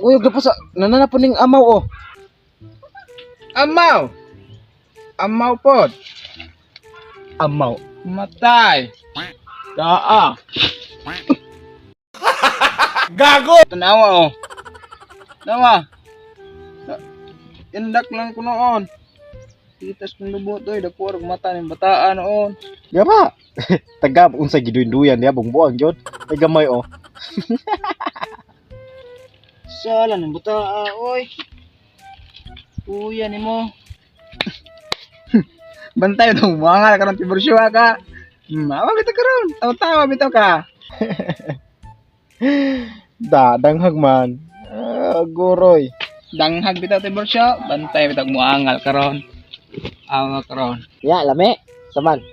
Uyog na po sa nanana po ning amaw oh. Amaw. Amaw pod. Amaw. Matay. Daa. Gago! Tanawa oh. Tanawa. Indak lang ko noon. Titas kong lubot oy, dako og mata ning bataan noon. Gaba. Taga unsa giduyan diya buang gyud. Ay gamay oh. Sala ng bataa oy. Kuya nimo. Bantay dong mga karon tibursyo ka. Mawa bitaw karon. Tawa-tawa bitaw ka. Da danghag man. Ah, goroy. Danghag bitaw tibursyo, bantay bitaw muangal karon. Awa karon. Ya lame. Saman.